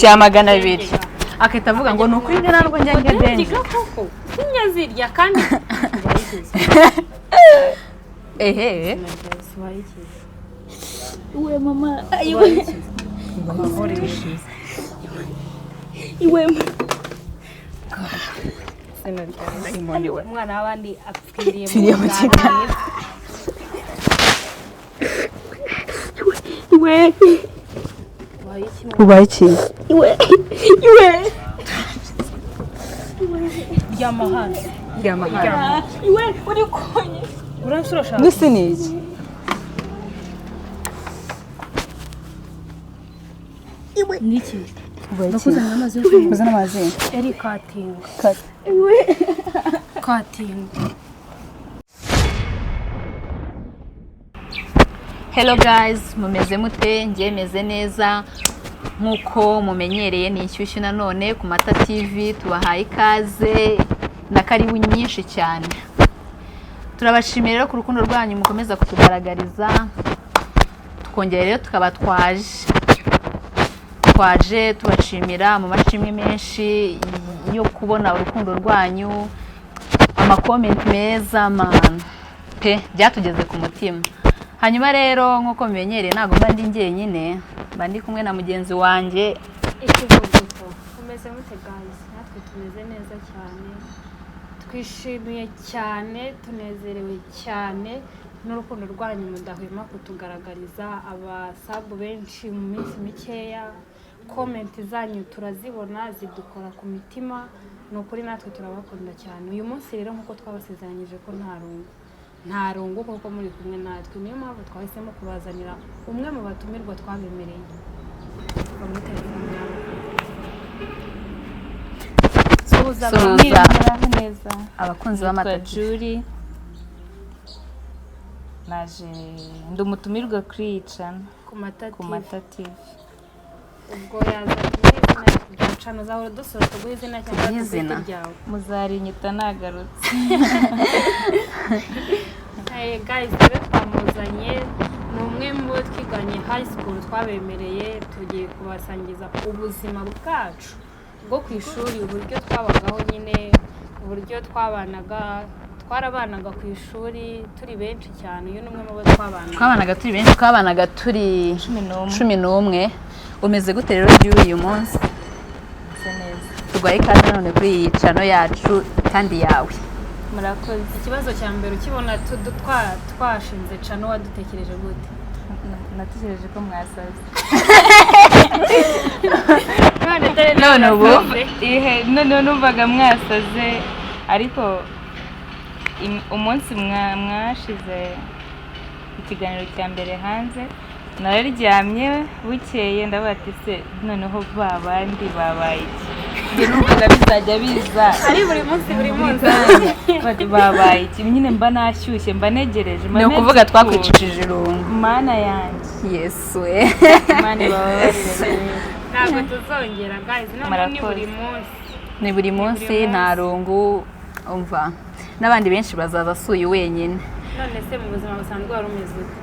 Cya 200 akahita avuga ngo ni ukuri njye ntabwo njya ndya danger. Ndiga koko sinyazirya kandi ubayikize. Ehe. Ubayikize. Iwe mama, iwe. Iwe. Umwana w'abandi apfiriye Apfiriye mu kiganiro. Iwe. Ubaye iki? Iwe. Iwe. Ryama hano. Ryama hano. Iwe uri konye. Uramutse urashaka. Mbese ni iki? Iwe. Niki? Ubaye iki? Nakuzanira amazi yo kunywa. Uzana amazi. Eri katinga. Iwe. Katinga. Hello guys, mumeze mute? Njye meze neza nk'uko mumenyereye, ni inshyushyu nanone ku Mata TV, tubahaye ikaze na karibu nyinshi cyane. Turabashimiye rero ku rukundo rwanyu mukomeza kutugaragariza, tukongera rero tukaba twaje tubashimira mu mashimwe menshi yo kubona urukundo rwanyu, amakomenti meza man pe byatugeze ku mutima. Hanyuma rero nk'uko mumenyereye ntabwo mba ndi njyenyine, mba ndi kumwe na mugenzi wanjye. Ikivuguto. Tumeze mute guys? Natwe tumeze neza cyane. Twishimiye cyane, tunezerewe cyane n'urukundo rwanyu mudahwema kutugaragariza. Abasabu benshi mu minsi mikeya, comment zanyu turazibona zidukora ku mitima. Ni ukuri natwe turabakunda cyane. Uyu munsi rero nk'uko twabasezeranyije ko nta rungu, nta rungu kuko muri kumwe natwe, niyo mpamvu twahisemo kubazanira umwe mu batumirwa twabemereye. Va muri telefone yawe. Suhuza abantu. Suhuza. Muraho neza. Abakunzi b'Amata Nitwa TV. Julie. Naje ndi umutumirwa kuri iyi channel Ku Mata ku TV. Mata TV. Ubwo yaza kuguha izina rya cano, uzahora dusura tuguhe izina cyangwa Tuguhe izina. tuguhe iryawe. Muzarinyita nagarutse. Hey guys, rero twamuzanye, ni umwe mu bo twiganye high school twabemereye, tugiye kubasangiza ubuzima bwacu bwo ku ishuri, uburyo twabagaho nyine, uburyo twabanaga, twarabanaga ku ishuri turi benshi cyane. Uyu ni umwe mu bo twabanaga. Twabanaga turi benshi, twabanaga turi 11. 11. Umeze gute rero uyu munsi? Meze neza. Tuguhaye ikaze none kuri iyi channel yacu kandi yawe. Murakoze. Ikibazo cya mbere, ukibona twashinze channel wadutekereje gute? Natekereje ko mwasaze. None dore None ubu? Ihe noneho numvaga mwasaze, ariko umunsi mwashize ikiganiro cya mbere hanze nararyamye, bukeye ndavuga ati se noneho ba bandi babaye iki? Njye numvaga bizajya biza ari buri munsi buri munsi. Bati babaye iki nyine, mba nashyushye, mba negereje, mba Ni ukuvuga negereje. twakwicishije irungu. Mana yanjye. Yesu we. Imana ibababarire. Ntabwo tuzongera guys, noneho ni Murakoze. buri munsi. Ni buri munsi, nta rungu, umva n'abandi benshi bazaza asuye wenyine. None se mu buzima busanzwe wari umeze ute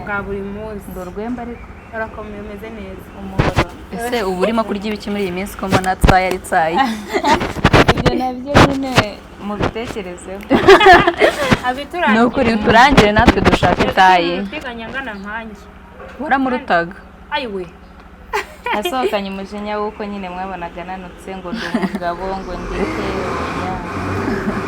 bwa buri munsi? Ndi urwembe ariko. Urakomeye, umeze neza. Umuhoro. Ese ubu urimo kurya ibiki muri iyi minsi ko mbona tsaye ari tsaye? Ibyo nabyo nyine mubitekerezeho. Abiturangira. Ni ukuri uturangire natwe dushaka itaye. Twiganye angana nkanjye. Waramurutaga. Ayiwe. Nasohokanye umujinya w'uko nyine mwabonaga nanutse, ngo ndi umugabo, ngo ndeke oya.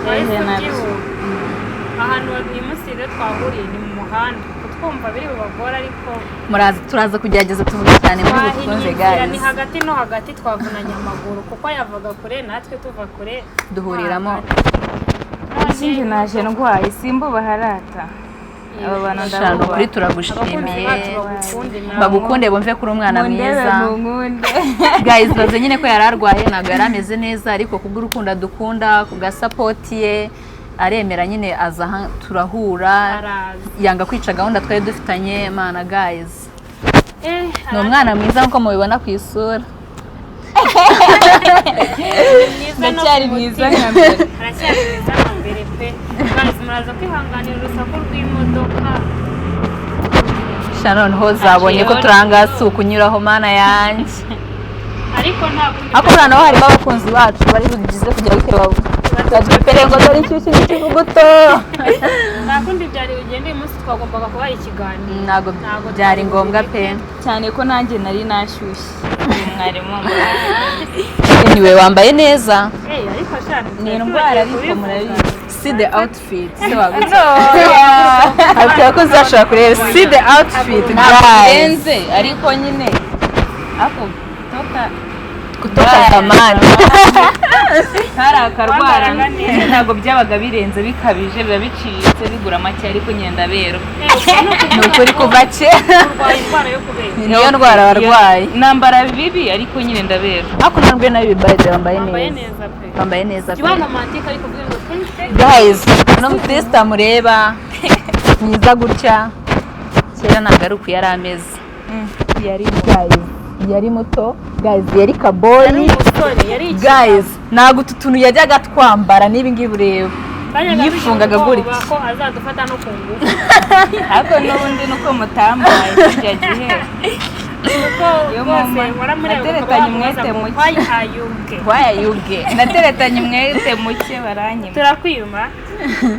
Wahise Ehe, nabyo. ubyibuha. Ahantu uyu munsi rero twahuriye ni mu muhanda, kutwumva biri bubagore ariko Muraza, turaza kugerageza tuvuge cyane muri twahinnye bukunze inzira, ni guys. hagati no hagati, twavunanye amaguru kuko yavaga kure natwe tuva kure. Duhuriramo. Ikindi naje ndwaye, simba baharata aba bantu. Shana ukuri Ndabubaha. Abakunzi turagushimiye. bacu bagukunde nawe. Bagukunde bumve ko uri umwana Mundebe mwiza. munkunde. Guys, baze nyine ko yari arwaye, ntabwo yari ameze neza, ariko kubw'urukundo adukunda, ku bwa support ye, aremera nyine aza aha turahura. Araza. Yanga kwica gahunda twari dufitanye. Mana guys, Eh, ni umwana mwiza nk'uko mubibona ku isura. Mwiza no Ndacyari ku mwiza mutima. nka mbere. Aracyari mwiza nka mbere pe. Guys, muraza kwihanganira urusaku rw'imodoka. Sha noneho zabonye ko turanga si ukunyuraho, mana yanjye. Ariko ntabwo Ariko buriya nabo harimo abakunzi bacu bari bugize kujya bitewe badupere ngo dore inshyushyu n'ikivuguto. Nta kundi byari bugende, uyu munsi twagombaga kubaha ikiganiro. Ntabwo Ntabwo byari ngombwa pe. Cyane ko nanjye nari nashyushye, uyu mwarimu. Anyway, wambaye neza. Eh, ariko sha Ni indwara, ariko murabizi. See the outfit. Se wagutse ariko abakunzi bacu bakureba, see the outfit, Ntabwo guys. birenze, ariko nyine ako kutoka Kutoka zamani. Kari akarwara. Wambaraga neza. Ntabwo byabaga birenze bikabije, biba biciriritse, bigura make, ariko nyine ndaberwa. Ni ukuri, kuva kera. Urwaye indwara yo kubera. Niyo ndwara barwaye. Nambara bibi, ariko nyine ndaberwa. Ariko ntabwo nabi bibaye, wambaye Wambaye neza. neza pe. Wambaye neza Jya pe. romantic, ariko uvuge ngo thank you. Guys, uno mutesita mureba mwiza gutya, kera ntabwo ari uku yari ameze. Yari Guys, yari muto, guys, yari Yari kaboyi. umusore, yari iki? Guys, ntabwo utu tuntu yajyaga twambara n'ibi ngibi ureba. Bajyaga Yifungaga bigira ubwoba gutya. ko azadufata no ku ngufu. Ariko n'ubundi nuko mutambaye kijya gihe. Kuko Yo rwose mama, waramureba ukaba nateretanye wamubaza umwete ngo muke. why are you gay? Wayayubwe. Nateretanye umwete muke, baranyima. Turakwima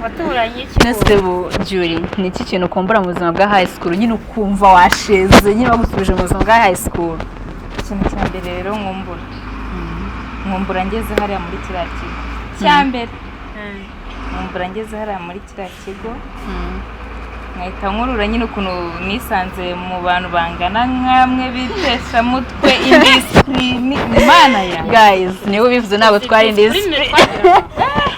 watuburanye iki? Nese bu Julie, ni iki kintu ukumbura mu buzima bwa high school, nyine ukumva washeze, nyine bagusubije mu buzima bwa high school? Ikintu cya mbere rero nkumbura, nkumbura ngeze hariya muri kiriya kigo cya mbere. Nkumbura ngeze hariya muri kiriya kigo, nkahita nkurura nyine ukuntu nisanze mu bantu bangana nkamwe biteshamutwe, indiscipline, Imana ya Guys, niwe ubivuze, ntabwo twari indiscipline.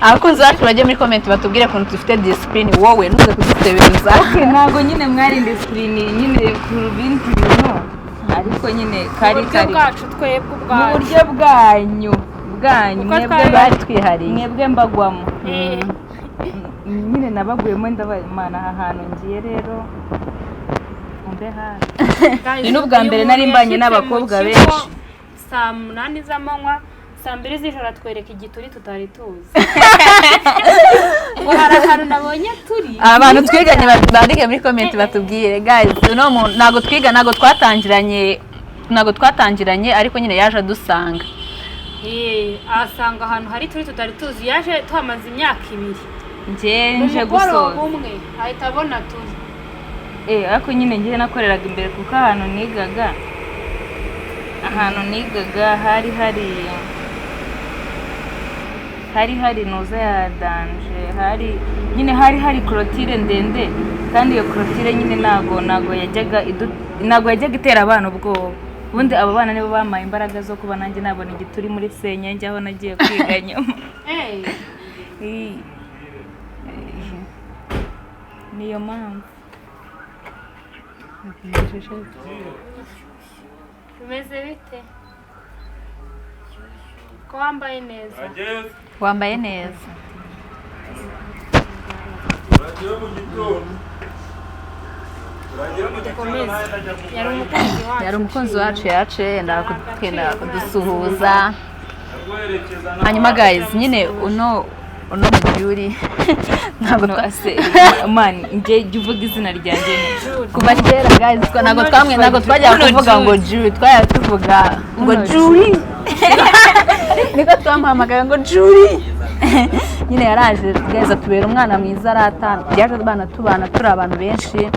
Abakunzi bacu bajye muri comment batubwire ukuntu dufite discipline, wowe ntuze kudusebereza. Ntabwo nyine mwari indiscipline nyine ku bindi bintu, ariko nyine kari Uburyo kari bwacu twebwe mu ubwacu. Buryo bwanyu bwanyu Kuko mwebwe twari- Bari twihariye. Mwebwe mbagwamo. Eh, Nyine nabaguyemo, ndabaye Imana, aha hantu ngiye rero umbe hafi. Guys, Ni n'ubwa uyu mbere muntu nari mbanye yashyitse n'abakobwa mu kigo benshi. saa 8 z'amanywa, saa 2 z'ijoro atwereka igituri tutari tuzi, ngo hari ahantu nabonye turi. Abantu twiganye bandike muri comment batubwire. Guys, uno muntu ntabwo twiga, ntabwo twatangiranye, ariko nyine yaje adusanga. Eh, asanga ahantu hari turi tutari tuzi, yaje tuhamaze imyaka 2. Njye Mu nje mugoroba gusoza. umwe ahita abona turi. Eh, ariko nyine njye nakoreraga imbere, kuko ahantu nigaga hari nuza ya danger, hari nyine hari clôture ndende, kandi iyo clôture nyine ntago yajyaga itera abana ubwoba. Ubundi abo bana nibo bampaye imbaraga zo kuba nanjye nabona igituri muri senyenge aho nagiye kwiga nyuma. Eh, Niyo mpamvu. Bimeze bite ko wambaye neza? Wambaye neza. Uragiye mu gitondo. Uragiye mu gitondo. Dukomeze. Nawe ndajya kugura. Yari umukunzi wacu. Yari umukunzi wacu, yace yenda kudusuhuza. Ndaguherekeza. Hanyuma guys, nyine uno mubyuri ntabwo No, twase ase man, njye jya uvuga izina ryanjye neza. Kuva kera guys, ntabwo twamwe, ntabwo twajyaga Uno kuvuga ngo Julie. Julie, twajyaga tuvuga ngo Uno Julie, niko twamuhamagaye ngo Julie. Nyine yaraje guys, atubera umwana mwiza, arata yaje abana tubana turi abantu benshi,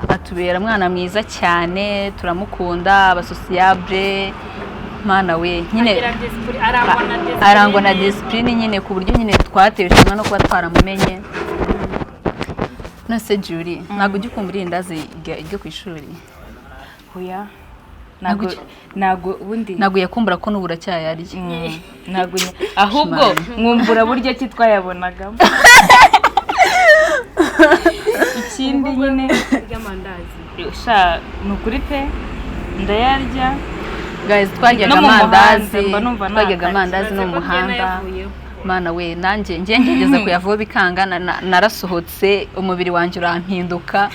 atubera umwana mwiza cyane, turamukunda, aba sociable, mana we nyine. Agira discipline, arangwa na discipline. Arangwa na discipline nyine, ku buryo nyine twatewe ishema no kuba twaramumenye. None Julie, ntabwo ujya ukumbura irindazi ryo ku ishuri? Oya, ntabwo. Ntabwo. Ntabwo ubundi. Ntabwo yakumbura ko n'ubu uracyayarya? Ntabwo ahubwo nkumbura buryo ki twayabonagamo. Ikindi nyine Ry'amandazi. Sha, ni ukuri pe, ndayarya. Guys, twaryaga No mu muhanda, amandazi. mba numva Twaryaga nakarya. amandazi no mu Ibaze ko muhanda. nayavuyeho. Mana we, nanjye njye ngegeza kuyavaho bikanga, narasohotse, umubiri wanjye urampinduka,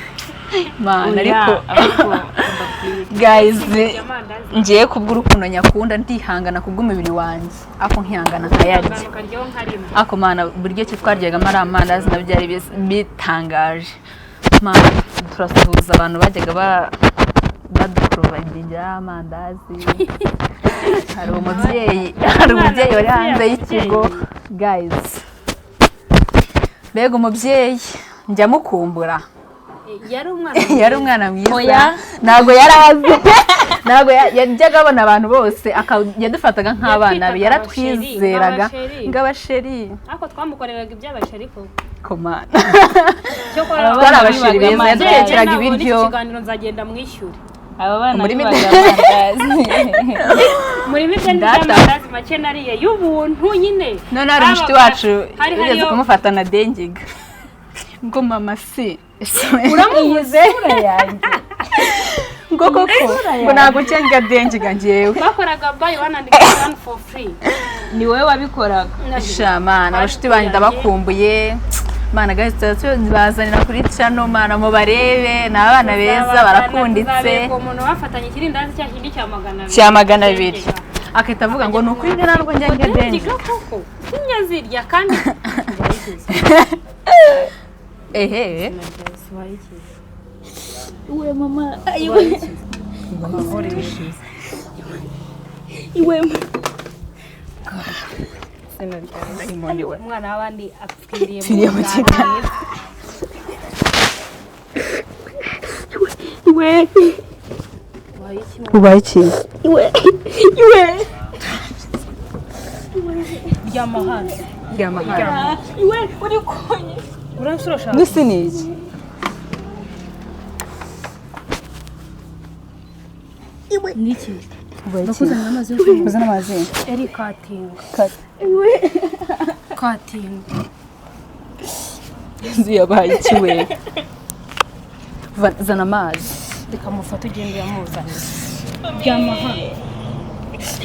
mana. Oya, Ariko ariko mbabwire. Guys, Ry'amandazi. ngiye kubw'urukundo nyakunda, ndihangana kubw'umubiri wanjye, ako nkihangana nkayarya. Akantu karyoha nka rimwe. Ako mana, buryo ki twaryagamo ari amandazi nabyo byari bitangaje. Mana, turasuhuza abantu bajyaga baduprovidingira amandazi. Hari umubyeyi wari hanze y'ikigo, guys. Mbega umubyeyi, njya mukumbura. Yari umwana. Yari umwana mwiza. Oya. Ntabwo yari azi, ntabwo yajyaga abona abantu bose, yadufataga nk'abana be. Yatwitaga Yaratwizeraga. abachéri, Ngo abachéri. Ariko twamukoreraga iby'abachéri koko. Komana. Cyokora Aba Twari bana abachéri bibaga beza. amandazi. Yadutekeraga nabona ibiryo. Iki kiganiro nzagenda mwishyure. Aba bana Muri bibaga amandazi. Muri bibyo Data. by'amandazi make nariye y'ubuntu nyine. None hari umushuti wacu hari wigeze hariyo kumufata na dengiga, ngo mama si Uramubuze. Ngo koko, ngo ntabwo cyangwa dengiga njyewe. Bakoraga buy one and get one for free. Ni wowe wabikoraga. Sha mana, abashuti banjye ndabakumbuye. Mana, guys, tubazanira kuri channel, mana, mubarebe, ni abana beza, barakunditse. Tuzabereka umuntu bafatanye ikirindazi cya kindi cya 200. Cya 200, akahita avuga ngo ni ukuri ntabwo njya ndya dengiga. Dengiga koko sinyazirya kandi. Ehe. Iwe mama, iwe, iwe. Umwana w'abandi apfiriye Apfiriye mu kiganiro. Iwe. Ubaye iki? Iwe, iwe. Ryama hano. Ryama hano. Iwe, uri konye. Uransura ushaka. Mbese ni iki? Niki? Ubaye iki? Bakuzanira amazi yo kunywa. Uzana amazi. Eri, katinga. Iwe. Katinga. Inzu yabaye iki we? Zana amazi. Reka mufate ugende uyamuzanire. Ryama hano.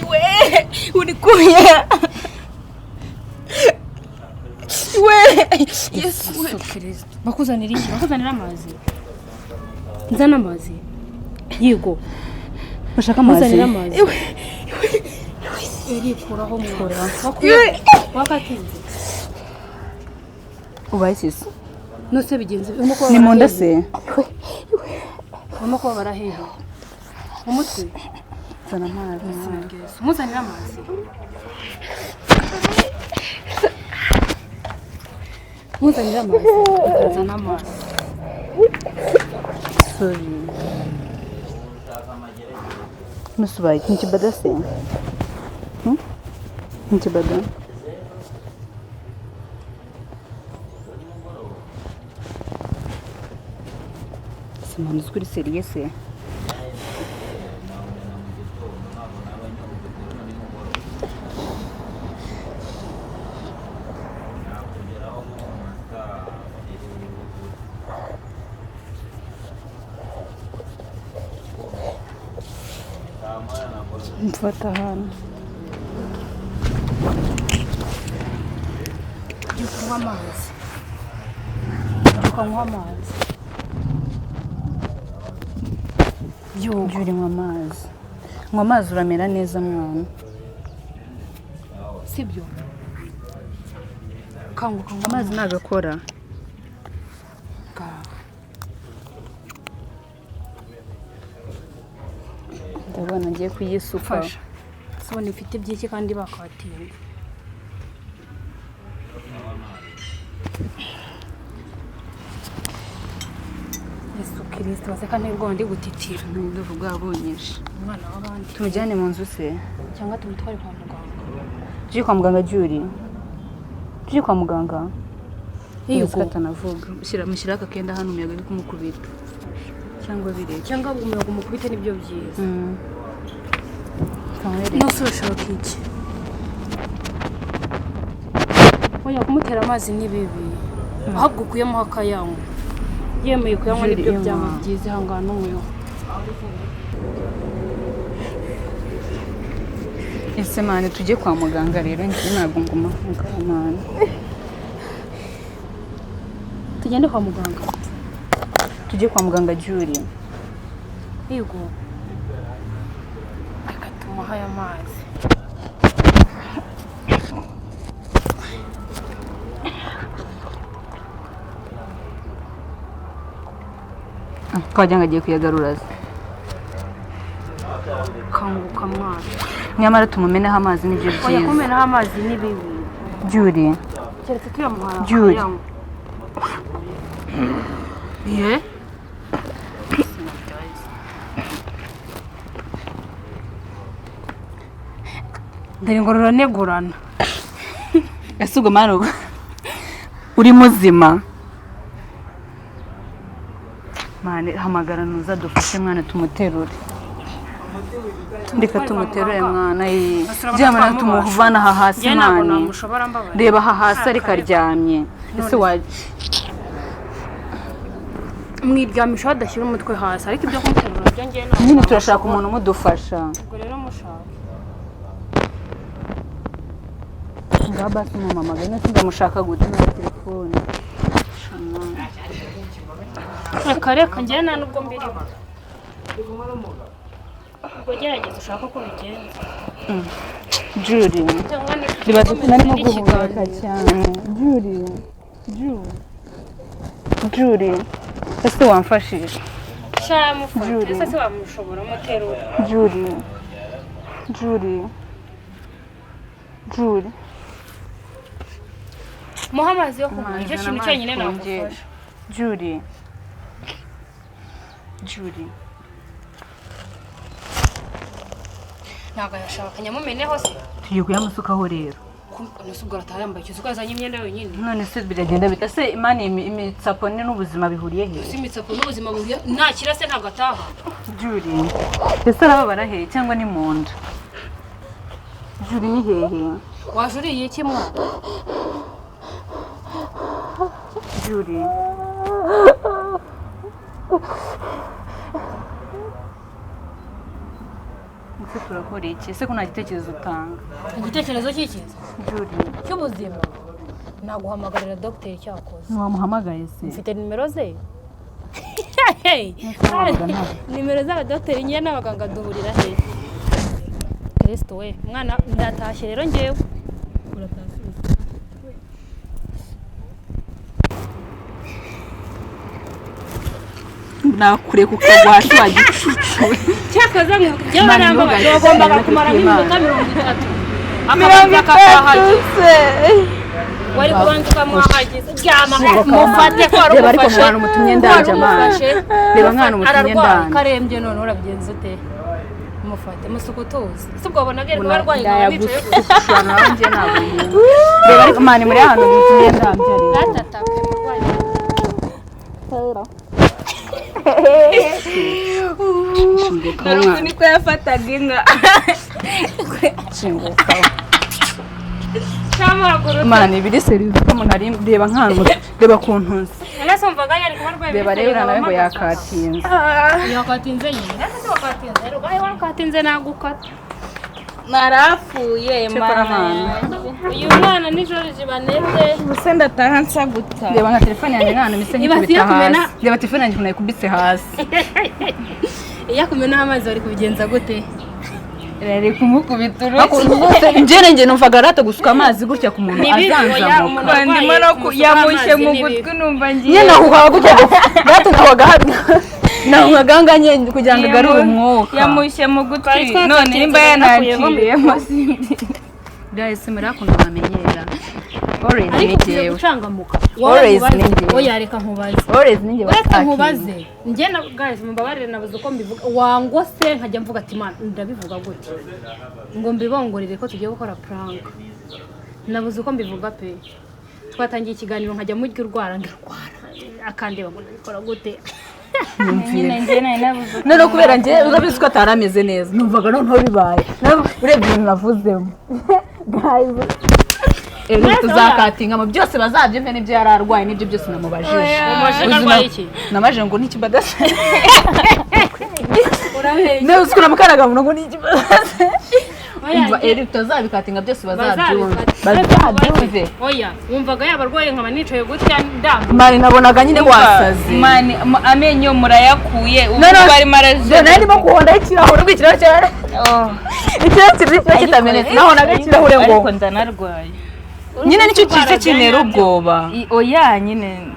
Iwe, uri konye. Iwe, Yesu we. Yesu Kristo, bakuzanira iki? Bakuzanira amazi? Nzana amazi? Yego. Ushaka amazi? Muzanira amazi. Eri, kuraho mwana. Wakatinze. Ubaye iki se? Nose bigenze urimo kubabara Ni mu nda hehe? se? Urimo kubabara hehe? Mu mutwe? Zana amazi. Muzanira amazi. Muzanira amazi. Nzana amazi. Sorry. Nose ubaye iki? Ni ikibada se? Hmm? Ni ikibada? Se mwana, uzi ko uri sérieux se? Mfata hano. Jya kunywa amazi. Jya kunywa amazi. Jya urinywa amazi. Nywa amazi, uramera neza mwana. Sibyo? Kanguka nywa. Amazi ntabwo akora. Ngaho. Ndabona ngiye kuyisuka. Fasha. Sibona ifite byinshi kandi bakatinda. Yesu Kristo, baseka ntibwo ndi gutitira. Ndumva bwabunyishe. Umwana w'abandi. Tumujyane mu nzu se? Cyangwa tumutware kwa muganga. Tujye kwa muganga, Juri. Tujye kwa muganga. Yego. Atanavuga. Mushyira aka kenda hano, umuyaga uri kumukubita. Cyangwa bireke. Cyangwa umuyaga umukubite, nibyo byiza. Kamwereke. Nose urashaka iki? Oya, kumutera amazi ni bibi, ahubwo ukuyemo akayanywa, yemeye kuyanywa Juri, nibyo inywa. byaba byiza. Ihangane unyweho. Ese mani, tujye kwa muganga rero, njye ntabwo nguma ngaha mani. Tugende kwa muganga. Tujye kwa muganga, Juri. Yego, reka tumuhe aya mazi. Twagira ngo agiye kuyagarura se. Kanguka mwana. Nyamara tumumeneho amazi nibyo Oya, byiza. kumenaho amazi ni bibi. Juri. Keretse tuyamuhaye. Juri. Ye? Dore ngo ruranegurana. Ese ubwo mwana uri muzima? Mane hamagara nuza dufashe mwana tumuterure. Reka tumuterure mwana yi. Byamara tumuvana aha hasi mwana. Reba aha hasi ariko aryamye. Ese wa mwiryamisha badashyira umutwe hasi ariko ibyo kumuterura byo ngiye ntabwo. Nyine turashaka umuntu umudufasha. Ubwo rero mushaka. Ngaba si mama magana sindamushaka gute na telefone. Reka reka ngiye nta nubwo mbirimo. Ubwo gerageza ushaka ko bigenza. Juri. Ribaza narimo guhumeka cyane. Juri. Juri. Juri. Ese wamfashije? Shamufata. Ese se wamushobora muterura. Juri. Juri. Juri. Muha amazi yo kunywa. Nicyo kintu cyonyine nagufasha. Juri. Juri. Ntabwo yashaka nyamumeneho se. Tugiye kuyamusukaho rero. None se ubwo arataha yambaye ikizu azanye imyenda yonyine. None se biragenda bita se imana imitsapo n'ubuzima bihuriye he? Si imitsapo n'ubuzima buhuriye nta kira se ntabwo ataha. Juri. Ese arababara he cyangwa ni mu nda? Juri ni hehe? Waje uriye iki mwana? Juri. Ese turakora iki? Ese ko nta gitekerezo utanga? Igitekerezo cy'iki? Juri. Cy'ubuzima. Naguhamagarira dogiteri cyakoze. Ntiwamuhamagaye se? Mfite nimero ze. Nimero z'abadogiteri ngiye n'abaganga duhurira he? Kristo we, mwana ndatashye rero ngewe. Uratashye. Nakure kukagwa hasi wagicucu. Cyakoze njyewe nambabaye wagombaga kumara nk'iminota 30. Mirongo se. Wari kubanza ukamwahagiza. Ryama mufate ko wari Reba ariko umufashe. mwana umutumye ndanje amana. Reba mwana umutumye ndanje. Karembye none urabigenza ute? Mufate musukutuze. Si ubwo wabonaga ariko barwaye nkaba nicaye gusa. Nawe njye ntabwo. Reba ariko mwana muri hano umutumye ndanje ariko. Gatata pe murwayi. Dore niko yafataga inka. Shinguka. Mwana ibiri serize ko umuntu ari reba nk'ahantu reba ku ntuzi. Nase mvaga yari kuba arwaye. Reba rero nawe ngo yakatinze. Yakatinze nyine. Nase se wakatinze. Rero gahe wakatinze nagukata. Narafuye mana. Uyu mwana ni George Baneze. Ubuse ndataha nsa guta. Reba nka telefone yanjye nk'ahantu mise nkikubita hasi. Reba telefone yanjye ukuntu nayikubise hasi. Iyo akumenaho amazi wari kubigenza gute? Rari kumukubita urushyi. Njye njye numvaga arata gusuka amazi gutya ku muntu azanzamuka. Ndimo no yamushye mu gutwi numva ngiye. Nyine nahuhaga gutya gato nahuhaga nahuhaga nganye kugira ngo agarure umwuka. Yamushye mu gutwi none nimba yanaciyemo simbi. Guys murakunda bamenyera. Always Ariko ugiye ni gucangamuka. Always ni njyewe. Oya reka nkubaze. Always ni njyewe. Uretse nkubaze. Njye na guys mumbabarire nabuze uko mbivuga. Wango se nkajya mvuga ati man ndabivuga gute? Ngo mbibongorere ko tugiye gukora prank. Nabuze uko mbivuga pe. Twatangiye ikiganiro nkajya murya urwara ndarwara. Akandeba ngo nabikora gute? Nyine njye nari nabuze. None kubera njye urabizi ko atari ameze neza. Numvaga noneho bibaye. Urebye ibintu navuzemo. Guys tuzakatinga mu byose bazabyumve n'ibyo yari arwaye n'ibyo byose namubajije. Arwaye iki? Namajije ngo ni ikibadase. Urabeshya. Uzi ko namukaraga ngo ni ikibadase. Umva eri tutazabikatinga byose bazabyumve. Bazabyumve. Oya, wumvaga yaba arwaye nkaba nicaye gutya ndamba. Mani nabonaga nyine wasaze. Mani amenyo murayakuye ubu barimo araje. Nari ndimo kuhonda ikirahure ubwo ikirahure cyari. Ikirahure kiba kitamenetse. Nahonaga ikirahure ngo. Ariko ndanarwaye. Nyine nicyo kice kinera ubwoba. Oya nyine.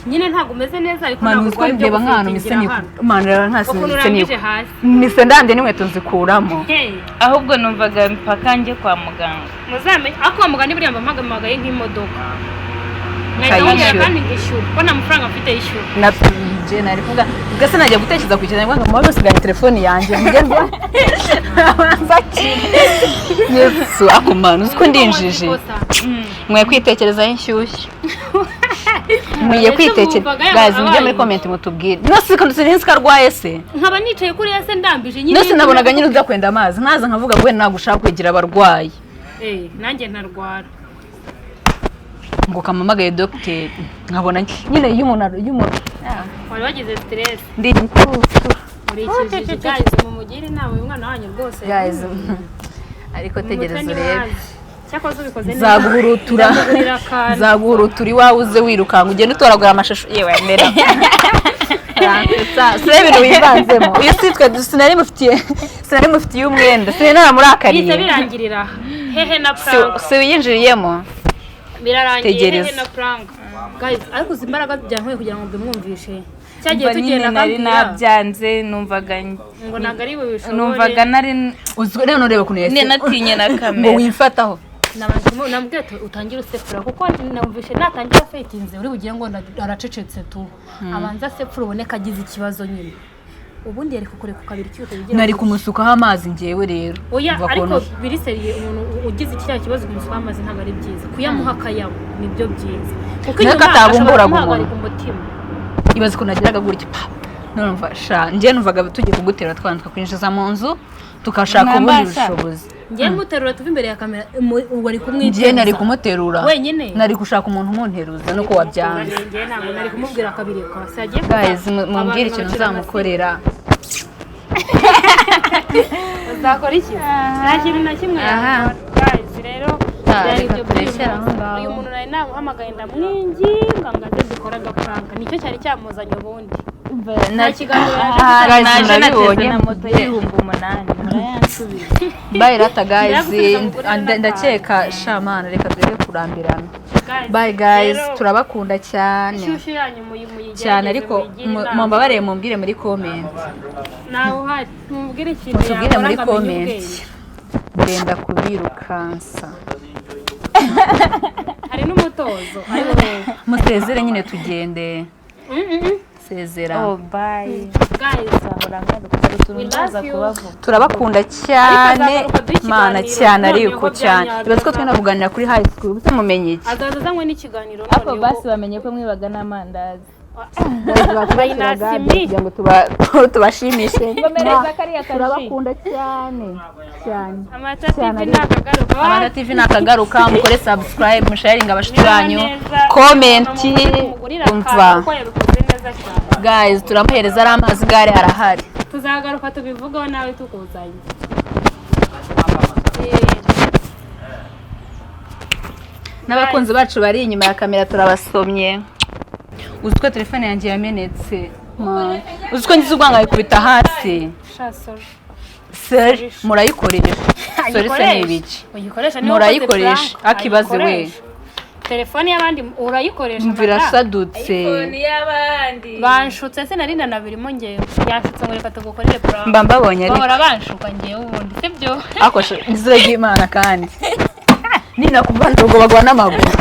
Nyine ntabwo umeze neza, ariko Manu, ntabwo uziko urwaye ibyo ndeba nk'ahantu mise gufitingira hano. Manu, reba nta Ukuntu mise urangije niko. hasi. Mise ndambye n'inkweto nzikuramo. Hey, Ahubwo numvaga mpaka njye kwa muganga. Muzamenye ako wa mugani buriya mpamagaye nk'imodoka nkahita Ukayishyura. nkongera kandi ngishyura, ko nta mafaranga mfite yishyura. Na je nari kuvuga ubwo se najya gutekereza ku kintu ngo muba musigaye telefone yanjye mujye abanza. Yesu, ako Manu, uziko ndinjije. Mwe kwitekerezaho inshyushyu, mwiye kwitekereza. Guys, mujye muri comment mutubwire. No si sinzi ko arwaye se. Nkaba nicaye kuri se ndambije nyine. No sinabonaga nyine uza kwenda amazi, nkaza nkavuga ngo wenda ntabwo ushaka kwegera abarwayi. Eh, nanjye ntarwara. Ngo kamamagaye dogiteri, nkabona nyine iyo umuntu Wari wagize stress. Ndi igitutu. Uri ikijiji. Guys, mumugire inama uyu mwana wanyu rwose. Guys, ariko Mu mutwe tegereza ni urebe. wazi. Cyakoze ubikoze neza. Nzaguhurutura. Ndakugurira akantu. Nzaguhurutura iwawe, uze wirukanka ugende utoragura amashusho yewe mbere. Si ibintu wivanzemo, uyu si twe. Sinari mufitiye umwenda, sinari namurakariye. Bihise birangirira aha. Hehe na Si prank. si wiyinjiriyemo. Birarangiye. Tegereza. Hehe na prank. Guys, ariko uzi imbaraga byankwiye kugira ngo mbimwumvishe. Cyagiye Umva nyine tugenda nari akambwira nabyanze, numvaga ngo ntabwo ari bubishobore. Numvaga nari Uzi rero, nureba ukuntu yahise natinye na ngo kamera. wimfataho. Namubwiye ati utangire usepfura, kuko namvise natangira fetinze uri bugire ngo aracecetse tu. Abanza asepfura ubone ko agize ikibazo nyine. Ubundi yari kukureka ukabira icyuho bigira. Nari kumusukaho amazi ngewe rero. Oya. Umva Ariko ukuntu- biri sérieux, umuntu ugize kiriya kibazo kumusukaho amazi ntabwo ari byiza. Kuyamuha akayanywa nibyo byiza, kuko Nawe inyuma ashobora katabumburaga kumuhagarika umunwa. umutima. Ibaze ukuntu nagiraga gutya pa, numva sha njye numvaga tugiye kugutera twana tukakwinjiza mu nzu, tukashaka ubundi Mwambasha. bushobozi. Ngiye muterura tuve imbere ya kamera, wari Njye nari kumwiteza kumuterura. Wenyine? Nari gushaka umuntu umunteruza nuko wabyanze. Njye ntabwo nari kumubwira akabireka se yagiye. Guys, mumbwire ikintu nzamukorera. Uzakora iki? Nta kintu na kimwe yakora. Guys, rero Ah, byari reka ibyo by'uyu turekere aho munsi. ngaho. Uyu muntu nari namuhamagaye ndamwinginga ngo aze dukore agaprank, nicyo cyari cyamuzanye. Ubundi nta kiganiro yaje. Guys, Naje nateze murabibonye. na moto y'8,000 murayansubiza. Bye rata guys. Ndagusubiza mugurire Ndakeka shamana, reka tureke kurambirana. Guys, Bye guys. rero, Turabakunda cyane. Inshyushyu yanyu muyigerageze, Cyane ariko muyigire inama. mumbabarire mumbwire muri comment. Ntawe uhari, mumubwire ikintu Mutubwire yakora muri ngo amenye comment. ubwenge. Ndenda kubirukansa. Hari n'umutozo ari wowe. Musezere nyine tugende. Sezera. Oh, bye. Guys, Nzahora ngaruka, hari utuntu we ndaza love you. kubavuga. Turabakunda cyane. Ariko azagaruka duhe Mana, ikiganiro, cyane noneho ariko cyane. byanyabyo. Ibaze ko twenda kuganira kuri high school, ubuse mumenye iki? Azaza azanywe n'ikiganiro. Ariko Noneho basi bamenye ko mwibaga n'amandazi. Bayinasimi. Kugira ngo tubashimishe. Ngomereza kariya kaji. Turabakunda cyane cyane. Amata TV nakagaruka. Amata TV nakagaruka. Mukore subscribe, musharinga abashuti banyu, comment. Umva Kuko yabikoze neza cyane. Guys, turamuhereza ari amazi gare arahari. Tuzagaruka tubivugeho nawe tukuzanye. N'abakunzi bacu bari inyuma ya kamera turabasomye. Uzi ko telefone yanjye yamenetse? Man. Uzi ko ngize ubwanga nkayikubita hasi? Sha, sorry. Seri murayikoresha? Sorry se ni ibiki? Uyikoresha niba Murayikoresha. ukoze prank, Akibaze we. ayikoresha. Telefone y'abandi urayikoresha, Umva, madam. irasadutse. Y'abandi. Banshutse se nari nanabirimo ngewe, yanshutse ngo reka tugukorere prank. Mba mbabonye ariko. Bahora banshuka ngewe ubundi sibyo. Akosha izina ry'Imana, kandi ninakuvana ubwo bagwa n'amaguru.